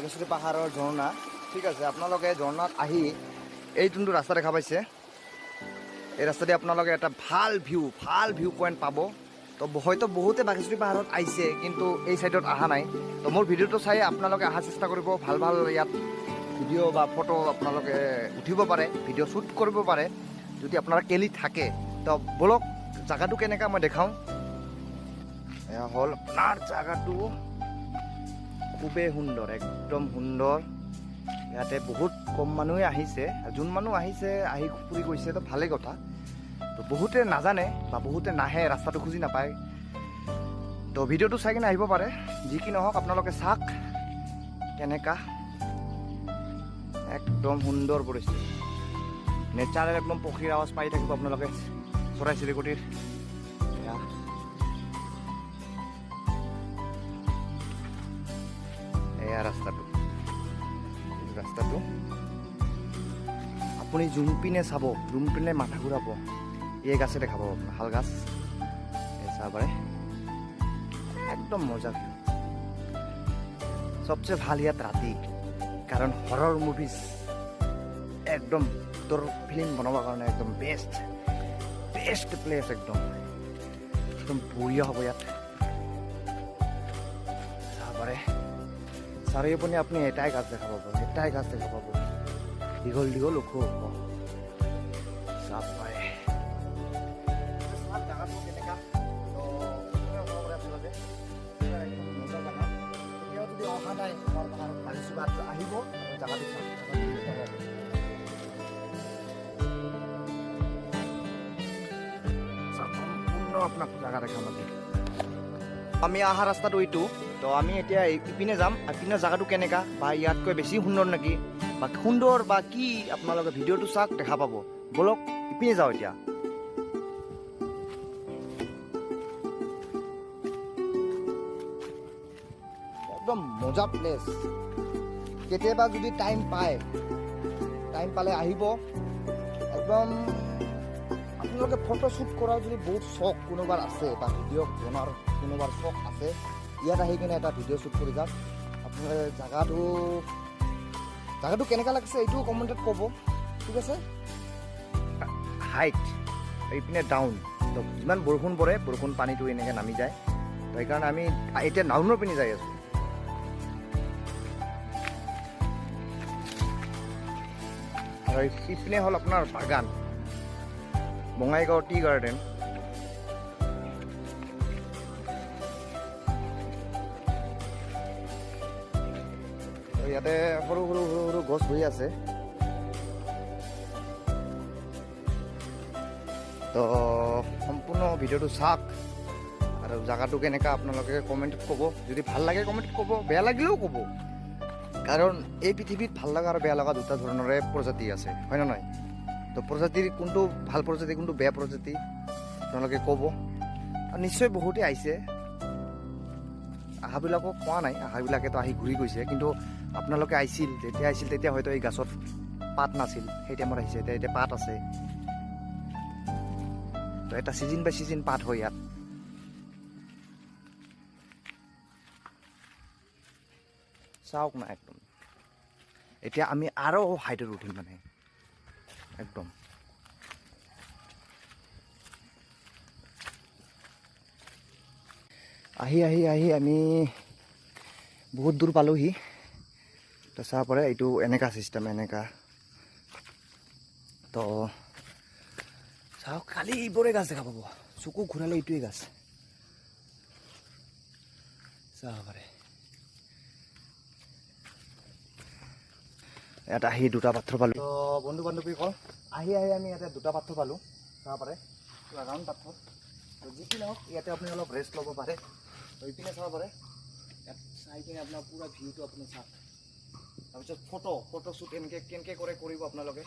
বাঘেশ্বৰী পাহাৰৰ ঝৰ্ণা। ঠিক আছে, আপোনালোকে ঝৰ্ণাত আহি এই যোনটো ৰাস্তা দেখা পাইছে, এই ৰাস্তাদি আপোনালোকে এটা ভাল ভিউ পইণ্ট পাব। তো হয়তো বহুতে বাঘেশ্বৰী পাহাৰত আহিছে, কিন্তু এই ছাইডত অহা নাই। তো মোৰ ভিডিঅ'টো চাই আপোনালোকে অহা চেষ্টা কৰিব। ভাল ভাল ইয়াত ভিডিঅ' বা ফটো আপোনালোকে উঠিব পাৰে, ভিডিঅ' শ্বুট কৰিব পাৰে, যদি আপোনাৰ কেলি থাকে। তো ব'লক, জাগাটো কেনেকুৱা মই দেখাওঁ। এয়া হ'ল আপোনাৰ জাগাটো, খুবেই সুন্দৰ, একদম সুন্দৰ। ইয়াতে বহুত কম মানুহে আহিছে। যোন মানুহ আহিছে, আহি ফুৰি গৈছে, তো ভালেই কথা। তো বহুতে নাজানে বা বহুতে নাহে, ৰাস্তাটো খুজি নাপায়। তো ভিডিঅ'টো চাই কিনে আহিব পাৰে। যি কি নহওক, আপোনালোকে চাওক কেনেকা একদম সুন্দৰ পৰিস্থিতি, নেচাৰেল, একদম পক্ষীৰ আৱাজ পাই থাকিব আপোনালোকে, চৰাই চিৰিকটিৰ। এয়া ৰাস্তাটো। এইটো ৰাস্তাটো আপুনি যোনপিনে চাব, যোনপিনে মাথা ঘূৰাব, এই গাছে দেখা পাব আপোনাৰ, শাল গাছ। এই চাব পাৰে, একদম মজা ভিউ। চবচে ভাল ইয়াত ৰাতি, কাৰণ হৰৰ মুভিজ, একদম তোৰ ফিল্ম বনাবৰ কাৰণে একদম বেষ্ট বেষ্ট প্লেচ। একদম একদম বঢ়িয়া হ'ব ইয়াত। চাব পাৰে, চাৰিওপিনে আপুনি এটাই গাছ দেখা পাব, এটাই গাছ দেখা পাব, দীঘল দীঘল, ওখ ওখ। চাব পাৰে জাগাটো কেনেকা। তো আপোনালোকে একদম মজা জাগা। এতিয়াও যদি অহা নাই আমাৰ পাহাৰত, বাঘেশ্বৰী পাহাৰত আহিব আৰু জাগাটো চাওক, জাগাটো দেখা পাব। চাওক, সম্পূৰ্ণ আপোনাক জাগা দেখাম আজি। আমি অহা ৰাস্তাটো এইটো। তো আমি এতিয়া ইপিনে যাম। ইপিনে জাগাটো কেনেকা বা ইয়াতকৈ বেছি সুন্দৰ নেকি বা সুন্দৰ বা কি, আপোনালোকে ভিডিঅ'টো চাওক, দেখা পাব। ব'লক, ইপিনে যাওঁ এতিয়া। একদম মজা প্লেচ। কেতিয়াবা যদি টাইম পায়, টাইম পালে আহিব। একদম আপোনালোকে ফটো শ্বুট কৰাৰ যদি বহুত চখ কোনোবাৰ আছে বা ভিডিঅ' বনোৱাৰ কোনোবাৰ চখ আছে, ইয়াত আহি কিনে এটা ভিডিঅ' শ্বুট কৰি যাওক। আপোনালোকে জাগাটো কেনেকুৱা লাগিছে, এইটোও কমেণ্টত ক'ব। ঠিক আছে, হাইট, এইপিনে ডাউন। তো যিমান বৰষুণ পৰে, বৰষুণ পানীটো এনেকৈ নামি যায়। তো সেইকাৰণে আমি এতিয়া ডাউনৰ পিনে যাই আছোঁ। আৰু ইপিনে হ'ল আপোনাৰ বাগান, বঙাইগাঁও টি গাৰ্ডেন। ইয়াতে সৰু সৰু সৰু সৰু গছ হৈ আছে। তো সম্পূৰ্ণ ভিডিঅ'টো চাওক আৰু জাগাটো কেনেকুৱা আপোনালোকে কমেণ্টত ক'ব। যদি ভাল লাগে কমেণ্টত ক'ব, বেয়া লাগিলেও ক'ব। কাৰণ এই পৃথিৱীত ভাল লগা আৰু বেয়া লগা দুটা ধৰণৰে প্ৰজাতি আছে, হয় নে নহয়? তো প্ৰজাতিৰ কোনটো ভাল প্ৰজাতি, কোনটো বেয়া প্ৰজাতি, আপোনালোকে ক'ব। আৰু নিশ্চয় বহুতেই আহিছে, আহাবিলাকক কোৱা নাই, আহাবিলাকেতো আহি ঘূৰি গৈছে। কিন্তু আপোনালোকে আহিছিল, যেতিয়া আহিছিল তেতিয়া হয়তো এই গাছত পাত নাছিল, সেই টাইমত আহিছে। এতিয়া এতিয়া পাত আছে। তো এটা ছিজন বাই ছিজন পাত হয় ইয়াত। চাওক না একদম। এতিয়া আমি আৰু হাইটত উঠিম, মানে একদম আহি আহি আহি আমি বহুত দূৰ পালোহি। তো চাব পাৰে, এইটো এনেকা চিষ্টেম, এনেকা। তো চাওক, খালি এইবোৰে গাছ দেখা পাব। চকু ঘূৰালে এইটোৱে গাছ চাব পাৰে। ইয়াত আহি দুটা পাথৰ পালোঁ। তো বন্ধু বান্ধৱীসকল, আহি আহি আমি ইয়াতে দুটা পাথৰ পালোঁ, চাব পাৰে, ৰাউণ্ড পাথৰ। তো যি কি নহওক, ইয়াতে আপুনি অলপ ৰেষ্ট ল'ব পাৰে। তো ইপিনে চাব পাৰে, ইয়াত চাই কিনে আপোনাৰ পূৰা ভিউটো আপুনি চাওক। তাৰপিছত ফটো শ্বুট এনেকৈ কেনেকৈ কৰে কৰিব আপোনালোকে।